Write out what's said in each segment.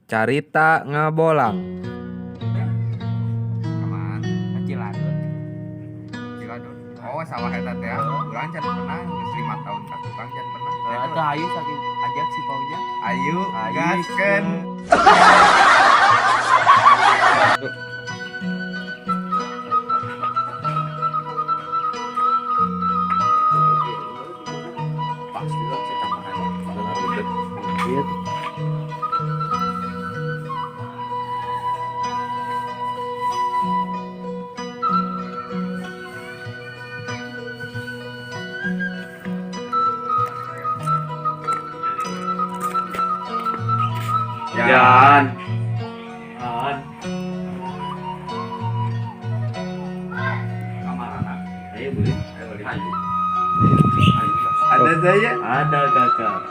Carita ngabolang. Aman. Ciladun. Ciladun. Oh, sawah eta teh. Urang can pernah geus 5 tahun ka tukang can pernah. Atau ayu saking ajak si Fauzan. Ayo, Ayo. gaskeun. Pasti lah si tambahan. Iya tuh. Jan. An. Kamar anak. Ayo boleh. Ayo beli. Ayo. Ada saya. Ada kakak.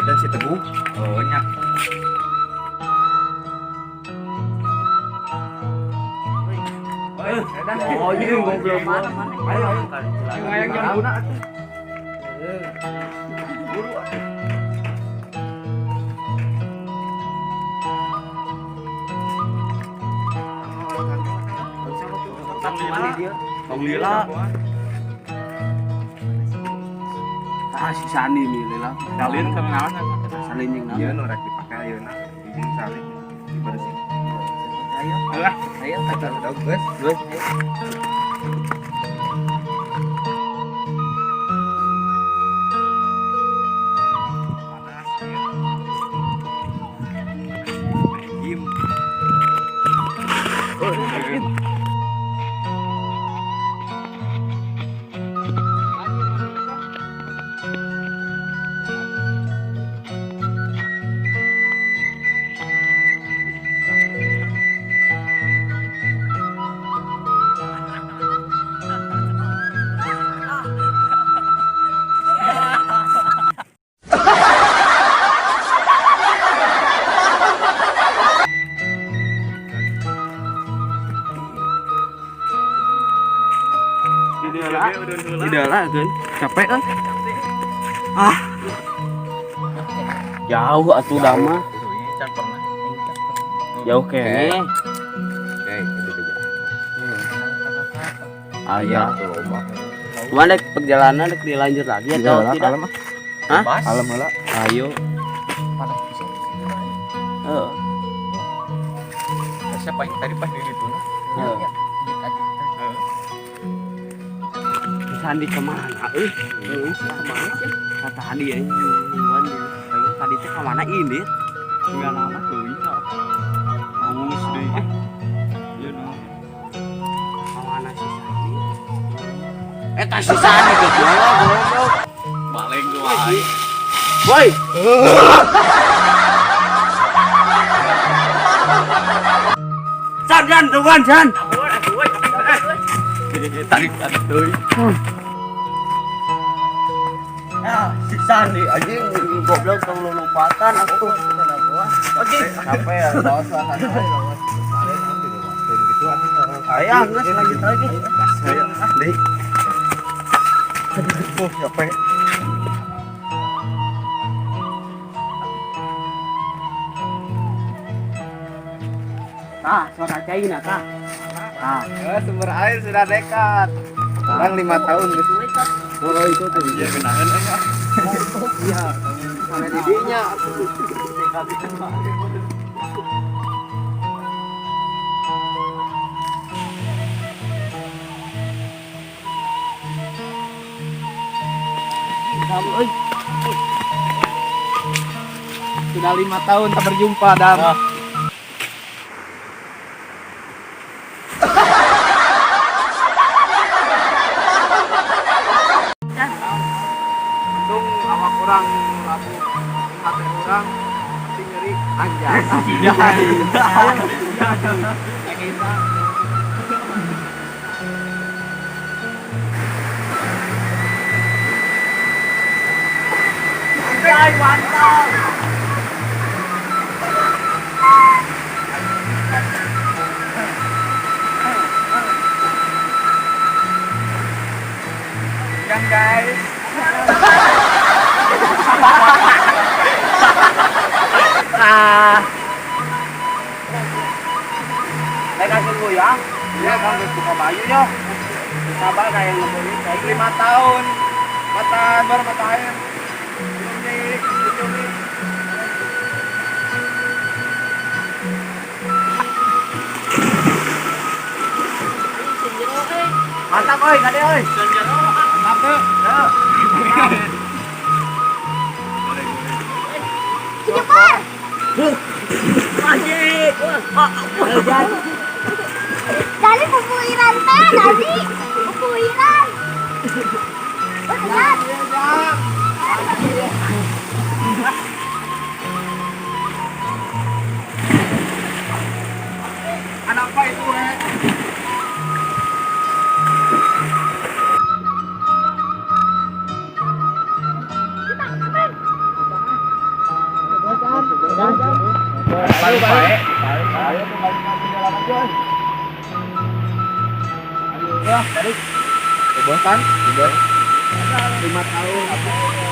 Ada si Teguh. Oh, nyak. Oh, ini goblok mana mana. Ayo, ayo. Ngayang jangan guna atuh. Buru atuh. Mana dia? Tong lila. Ah, si Sani nih lila. Salin sama naon? Salin jeung naon? Iya, nu rek dipake ayeuna. Izin salin dibersih. Ayo. Alah, Ayo. kata dog geus. Geus, ayo. Panas ya. Gim. Tidak lah, kan. Capek kan? Ah. Jauh atuh dah mah. Can pernah. Jauh kene. Oke, itu aja. Aya. Tuh loba. Cuman dek perjalanan dek dilanjut lagi atau tidak? Kalem ah. Hah? Kalem heula. Ayo. Panas pisan. Heeh. Siapa yang tadi pas di ditu? Heeh. Si Sandi kemana? Euy, heeh, kemana sih? Kata Adi ya, nungguan dia. Ayo, tadi teh kemana ini? Enggak lama teuing. Aus deui. Iya no. Kemana si Sandi? Eta si Sandi ke goblok. Baleng wae. Woi. San, San, tungguan, San. Tarik tarik teuing. Ya, si Sandi anjing goblok tong lulumpatan aku. Anjing. Capek ya, bawa suasana bawa gitu atuh. Ayo, geus lanjut lagi. Ayo, deui. Oh, capek. Tah, suara caina tah. Tah. Sumber air sudah dekat. Kurang 5 tahun gitu. Oh, itu tuh. Iya, kenalan eh. Iya. Mana didinya? Kamu, euy. Sudah 5 tahun tak berjumpa, Dam. Untung awak orang labu hati orang pasti nyeri anjay. Anjay. Anjay, mantap. Yang guys. Ah. Saya kasih goyang. Iya, Bang, geus buka baju yo. Sabar kayak ngebeli kayak 5 tahun. Mata baru mata air. Belum di dikunjungi. Mantap oi, kade oi. Mantap tuh. Cepet. Anjing. Dari pupuiran teh, dari pupuiran. Oh, lihat. Iya, Ada apa itu, eh? Balik, balik. Ayo, kembali ke jalan aja. Ayo, balik. Bosan? 5 tahun.